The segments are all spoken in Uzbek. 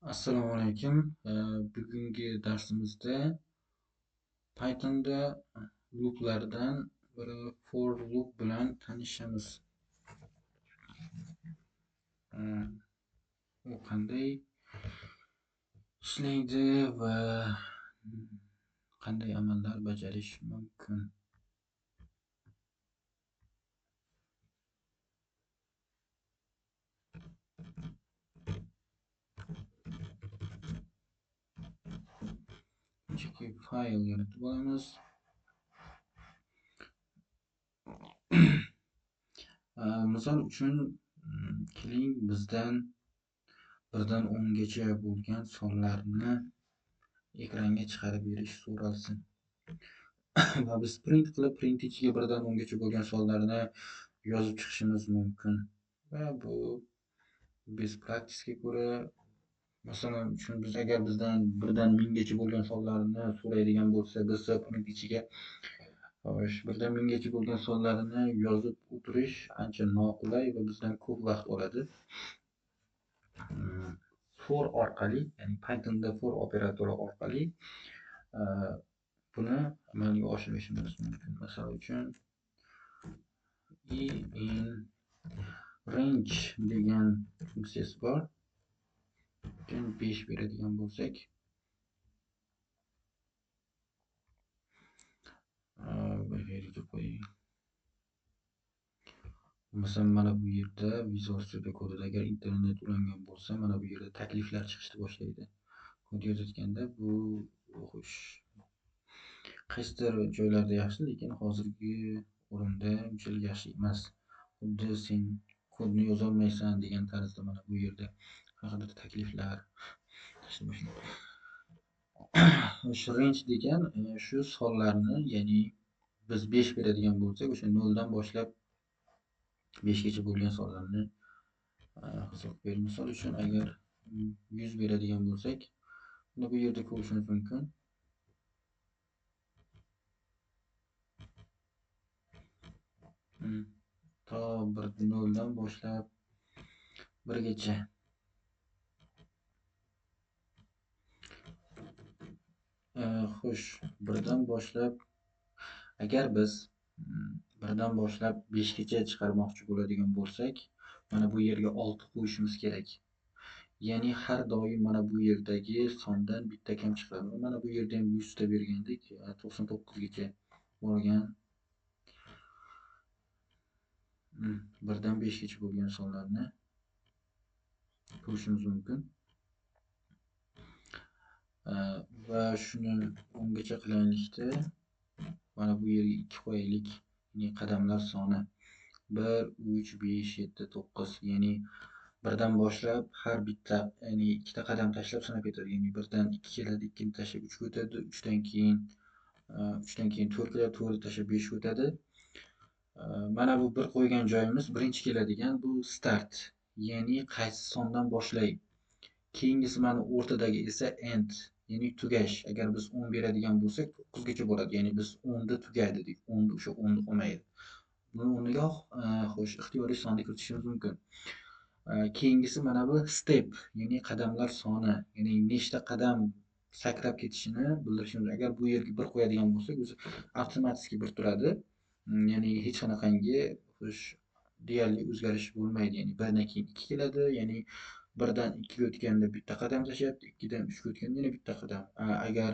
Assalomu alaykum. Bugungi darsimizda Pythonda looplardan biri for loop bilan tanishamiz. U qanday ishlaydi va qanday amallar bajarish mumkin? Shunchaki fayl yaratib olamiz. Misol uchun, keling bizdan 1dan 10gacha bo'lgan sonlarni ekranga chiqarib berish so'ralsin. Va biz print qilib, print ichiga 1dan 10gacha bo'lgan sonlarni yozib chiqishimiz mumkin. Va bu best practice'ga ko'ra, masalan uchun biz agar bizdan 1dan 1000gacha bo'lgan sonlarni so'raydigan bo'lsa, biz print ichiga xo'sh 1dan 1000gacha bo'lgan sonlarni yozib o'tirish ancha noqulay va bizdan ko'p vaqt oladi. For orqali, ya'ni Pythonda for operatori orqali buni amalga oshirishimiz mumkin. Masalan uchun i in range degan funksiyasi bor. 5 beradigan bo'lsak, bu yerga qo'ying. Masalan, mana bu yerda Visual Studio Code'da agar internet ulangan bo'lsa, mana bu yerda takliflar chiqishni boshlaydi. Kod yozayotganda bu xo'sh, qaysidir joylarda yaxshi, lekin hozirgi o'rinda unchalik yaxshi emas. Xuddi sen kodni yozolmaysan degan tarzda mana bu yerda qanaqadir takliflar chiqishni boshlaydi. Shu range degan shu sonlarni, ya'ni biz 5 beradigan bo'lsak, o'sha 0 dan boshlab 5 gacha bo'lgan sonlarni hisob beradi. Misol uchun agar 100 beradigan bo'lsak, buni bu yerda ko'rishimiz mumkin. To 0 dan boshlab 1 gacha. Xo'sh, 1dan boshlab agar biz 1dan boshlab 5 gacha chiqarmoqchi bo'ladigan bo'lsak, mana bu yerga 6 qo'yishimiz kerak. Ya'ni har doim mana bu yerdagi sondan bitta kam chiqadi. Mana bu yerda ham 100 ta bergandik, 99 gacha borgan. 1dan 5 gacha bo'lgan sonlarni ko'rishimiz mumkin. Va shuni 10 gacha qilaylikda mana bu yerga 2 qo'yaylik. Ya'ni qadamlar soni 1, 3, 5, 7, 9. Ya'ni 1dan boshlab har bitta, ya'ni ikkita qadam tashlab sanab ketadi. Ya'ni 1dan 2 keladi, 2 ni tashlab 3 ga o'tadi, 3dan keyin 3dan keyin 4 keladi, 4 ni tashlab 5 ga o'tadi. Mana bu bir qo'ygan joyimiz birinchi keladigan bu start. Ya'ni qaysi sondan boshlay. Keyingisi mana o'rtadagi esa end, ya'ni tugash. Agar biz 10 beradigan bo'lsak, 9 gacha bo'ladi. Ya'ni biz 10 da tugaydi dedik. 10 da o'sha 10 ni olmaydi. Buni o'rniga xo'sh, ixtiyoriy sonni kiritishimiz mumkin. Keyingisi mana bu step, ya'ni qadamlar soni, ya'ni nechta qadam sakrab ketishini bildirishimiz. Agar bu yerga 1 qo'yadigan bo'lsak, o'zi avtomatik 1 turadi. Ya'ni hech qanaqangi xo'sh deyarli o'zgarish bo'lmaydi. Ya'ni 1 dan keyin 2 keladi, ya'ni 1dan 2 ga o'tganda bitta qadam tashlayapti, 2 dan 3 ga o'tganda yana bitta qadam. Agar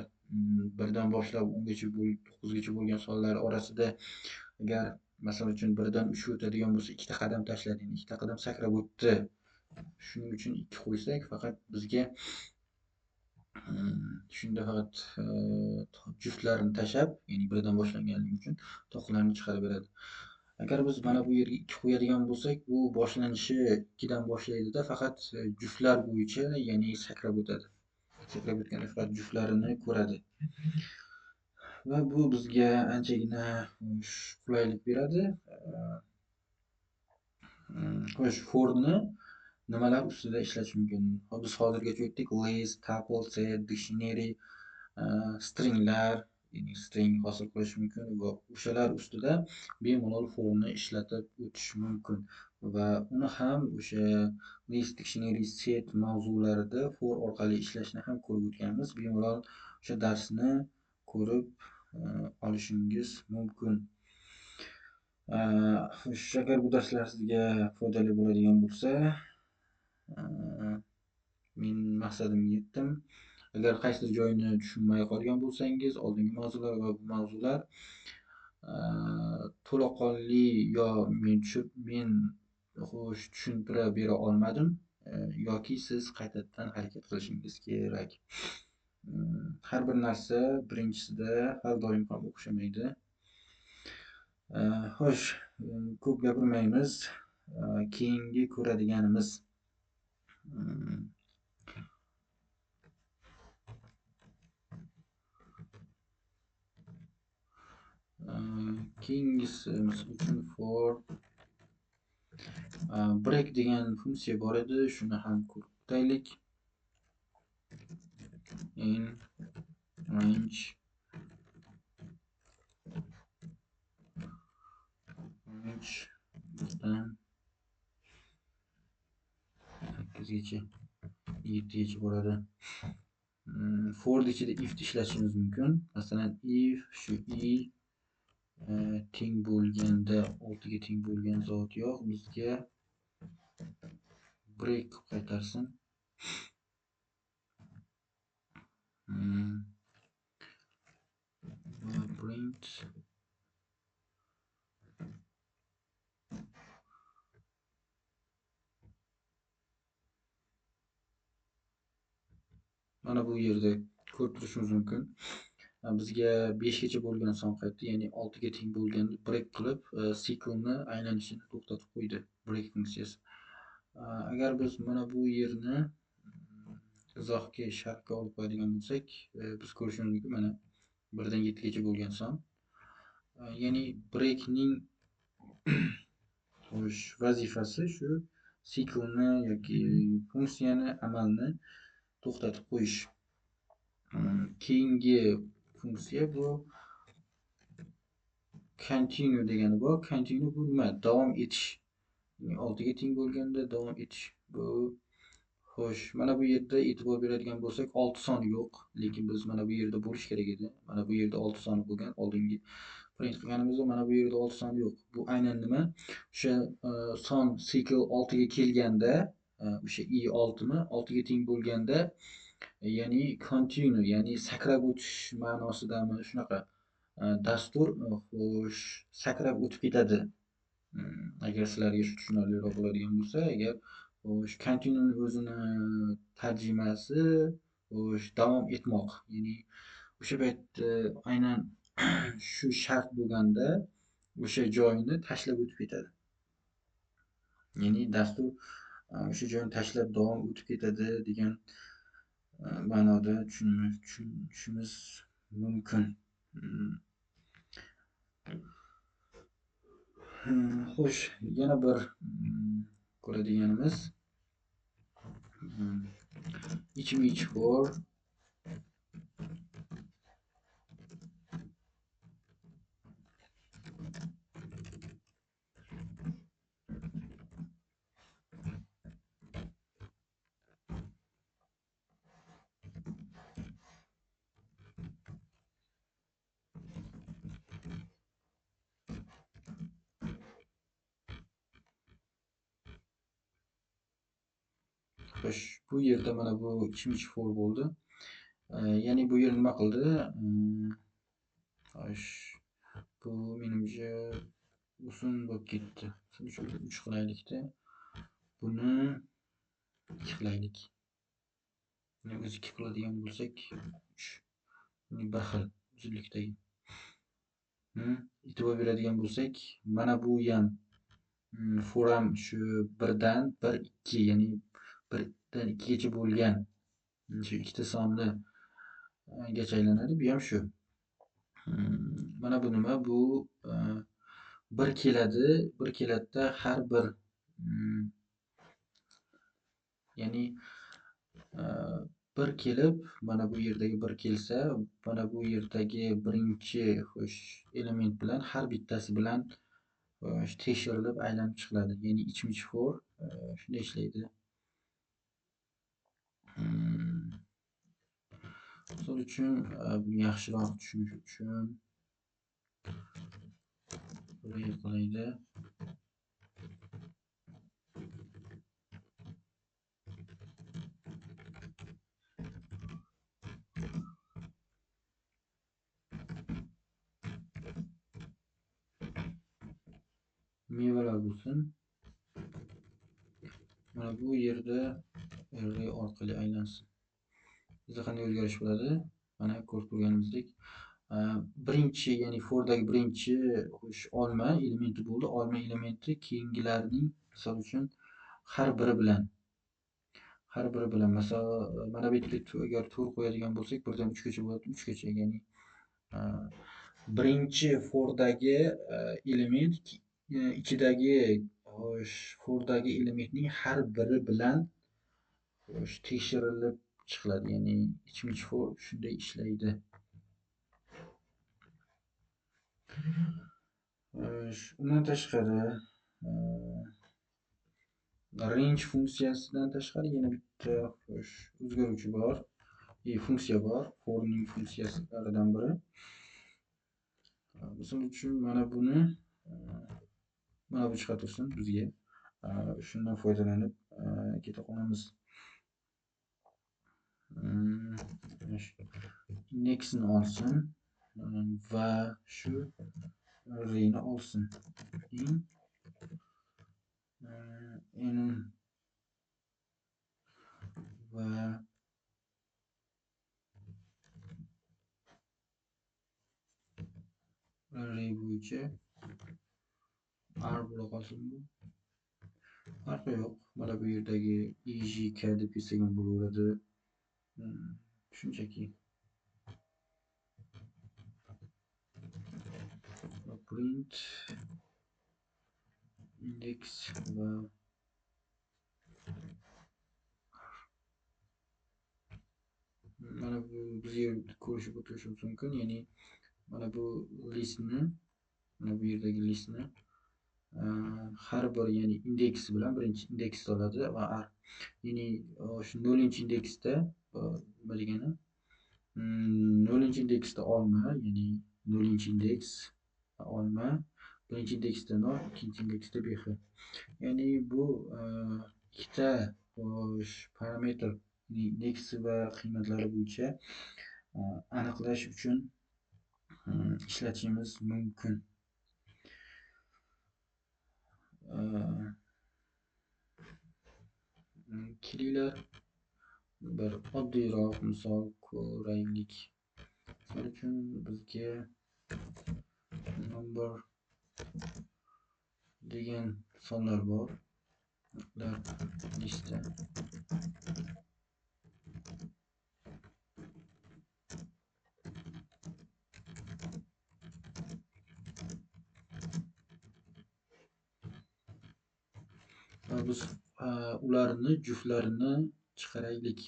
1dan boshlab 10 gacha bo'lib 9 gacha bo'lgan sonlar orasida agar masalan uchun 1dan 3 ga o'tadigan bo'lsa, 2 ta qadam tashladi, ya'ni 2 ta qadam sakrab o'tdi. Shuning uchun 2 qo'ysak, faqat bizga shunda faqat juftlarini tashlab, ya'ni 1dan boshlanganligi uchun toqlarni chiqarib beradi. Agar biz mana bu yerga 2 qo'yadigan bo'lsak, bu boshlanishi 2 dan boshlaydi-da, faqat juftlar bo'yicha, ya'ni sakrab o'tadi. Sakrab o'tganda faqat juftlarini ko'radi. Va bu bizga anchagina qulaylik beradi. Xo'sh, forni nimalar ustida ishlash mumkin? Biz hozirgacha o'tdik: list, tuple, set, dictionary, stringlar, ya'ni string hosil qilish mumkin va o'shalar ustida bemalol forni ishlatib o'tish mumkin va uni ham o'sha list, dictionary, set mavzularida for orqali ishlashni ham ko'rib o'tganmiz. Bemalol o'sha darsni ko'rib olishingiz mumkin. Agar bu darslar sizga foydali bo'ladigan bo'lsa, men maqsadimga yetdim. Agar qaysidir joyini tushunmay qolgan bo'lsangiz, oldingi mavzular va bu mavzular to'laqonli yo men xo'sh tushuntira bera olmadim yoki siz qaytadan harakat qilishingiz kerak. Har bir narsa birinchisida har doim ham o'xshamaydi. Xo'sh, ko'p gapirmaymiz. Keyingi ko'radiganimiz keyingisi misol uchun for break degan funksiya bor edi, shuni ham ko'rib o'taylik. In range birdan 8gacha 7gacha bo'ladi. For ichida if ishlatishimiz mumkin. Masalan, if shu i teng bo'lganda 6 ga teng bo'lgan zot yo'q, bizga break qaytarsin. Print mana bu yerda ko'rib turishimiz mumkin. Bizga 5 gacha bo'lgan son qaytdi, ya'ni 6 ga teng bo'lganda break qilib, siklni aylanishini to'xtatib qo'ydi break funksiyasi. Agar biz mana bu yerni izohga, sharhga olib qo'yadigan bo'lsak, biz ko'rishimiz mumkin mana 1 dan 7 gacha bo'lgan son. Ya'ni breakning xo'sh vazifasi shu siklni yoki funksiyani, amalni to'xtatib qo'yish. Keyingi funksiya bu continue degani bor. Continue bu nima? Davom etish. Ya'ni 6 ga teng bo'lganda davom etish. Bu xo'sh, mana bu yerda e'tibor beradigan bo'lsak, 6 soni yo'q, lekin biz mana bu yerda bo'lish kerak edi. Mana bu yerda 6 soni bo'lgan, oldingi print qilganimizda mana bu yerda 6 soni yo'q. Bu aynan nima? O'sha son sikl 6 ga kelganda, o'sha i 6 mi 6 ga teng bo'lganda, ya'ni continue, ya'ni sakrab o'tish ma'nosidami, shunaqa dastur xo'sh sakrab o'tib ketadi. Agar sizlarga shu tushunarliroq bo'ladigan bo'lsa, agar xo'sh continue o'zini tarjimasi xo'sh davom etmoq, ya'ni o'sha paytda aynan shu shart bo'lganda o'sha joyini tashlab o'tib ketadi. Ya'ni dastur o'sha joyini tashlab davom o'tib ketadi degan ma'noda tushunishimiz mumkin. Xo'sh, yana bir ko'radiganimiz ichma-ich for Xo'sh, bu yerda mana bu ichma-ich for bo'ldi. Ya'ni bu yer nima qildi? Xo'sh, bu menimcha uzun bo'lib ketdi. Shuning uchun 3 qilaylikda. Buni 2 qilaylik. Buni o'zi 2 qiladigan bo'lsak, 3. Bir xil uzunlikdagi. E'tibor beradigan bo'lsak, mana bu ham foram shu 1dan 1 2, ya'ni 1dan 2 gacha bo'lgan shu ikkita sonni gacha aylanadi. Bu ham shu. Mana bu nima? Bu bir keladi, bir keladida har bir ya'ni Bir kelib, mana bu yerdagi bir kelsa, mana bu yerdagi birinchi xo'sh element bilan har bittasi bilan tekshirilib aylanib chiqiladi. Ya'ni ichma-ich for shunday ishlaydi. Misol uchun, buni yaxshiroq tushunish uchun bunday qilaydi. Mevalar bo'lsin. Mana bu yerda array orqali aylansin. Bizda qanday o'zgarish bo'ladi? Mana ko'rib turganimizdek, birinchi, ya'ni fordagi birinchi olma elementi bo'ldi. Olma elementi keyingilarning, misol uchun, har biri bilan, masalan, mana bu yerga agar 4 qo'yadigan bo'lsak, 1dan 3 gacha bo'ladi, 3 gacha, ya'ni birinchi fordagi element ichidagi fordagi elementning har biri bilan tekshirilib chiqiladi. Ya'ni ichma-ich for shunday ishlaydi. Undan tashqari range funksiyasidan tashqari yana bitta o'zgaruvchi bor, funksiya bor, forning funksiyalaridan biri. Misol uchun mana buni mana bu chiqa tursin bizga. Shundan foydalanib keta qolamiz. Next'ni olsin va shu arrayni olsin. In va array bo'yicha r bo'la qolsin bu. Farqi yo'q. Mana bu yerdagi ijk deb ketsak ham bo'laveradi. Shunchaki print index va mana bu bizga ko'rishib o'tirishimiz mumkin. Ya'ni mana bu listni, mana bu yerdagi listni har bir, ya'ni indeksi bilan birinchi indeks oladi va r, ya'ni shu 0-indeksda nima degani? 0-indeksda olma, ya'ni 0-indeks olma, birinchi indeksda 0, ikkinchi indeksda bx. Ya'ni bu ikkita parametr, indeksi va qiymatlari bo'yicha aniqlash uchun ishlatishimiz mumkin. Kelinglar bir oddiyroq misol ko'raylik. Misol uchun bizga number degan sonlar bor. Ular lista. Va biz ularni juftlarini chiqaraylik.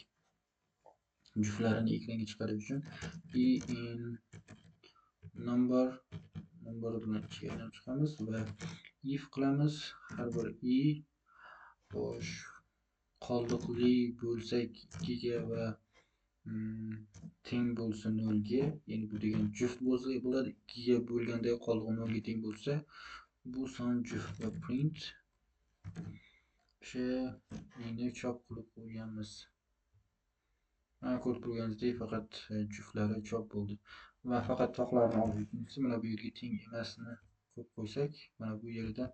Juftlarini ekranga chiqarish uchun i in number bilan ichiga aylanib chiqamiz va if qilamiz. Har bir i xo'sh qoldiqli bo'lsak 2 ga va teng bo'lsa 0 ga, ya'ni bu degan juft bo'lsa bo'ladi. 2 ga bo'lganda qoldig'i 0 ga teng bo'lsa bu son juft va print o'sha neni chop qilib qo'yganmiz. Mana ko'rib turganingizdek faqat juftlari chop bo'ldi va faqat toqlarni olish uchun mana bu yerga teng emasni qo'yib qo'ysak, mana bu yerda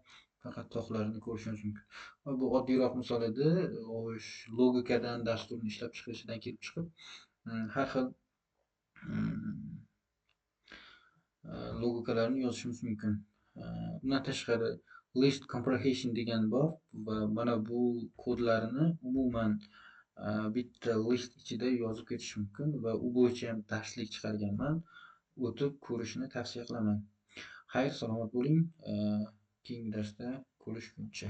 faqat toqlarni ko'rishimiz mumkin. Va bu oddiyroq misol edi. Xo'sh, logikadan, dasturni ishlab chiqilishidan kelib chiqib har xil logikalarni yozishimiz mumkin. Undan tashqari list comprehension degan bor va mana bu kodlarni umuman bitta list ichida yozib ketish mumkin va u bo'yicha ham darslik chiqarganman. O'tib ko'rishni tavsiya qilaman. Xayr, salomat bo'ling. Keyingi darsda ko'rishguncha.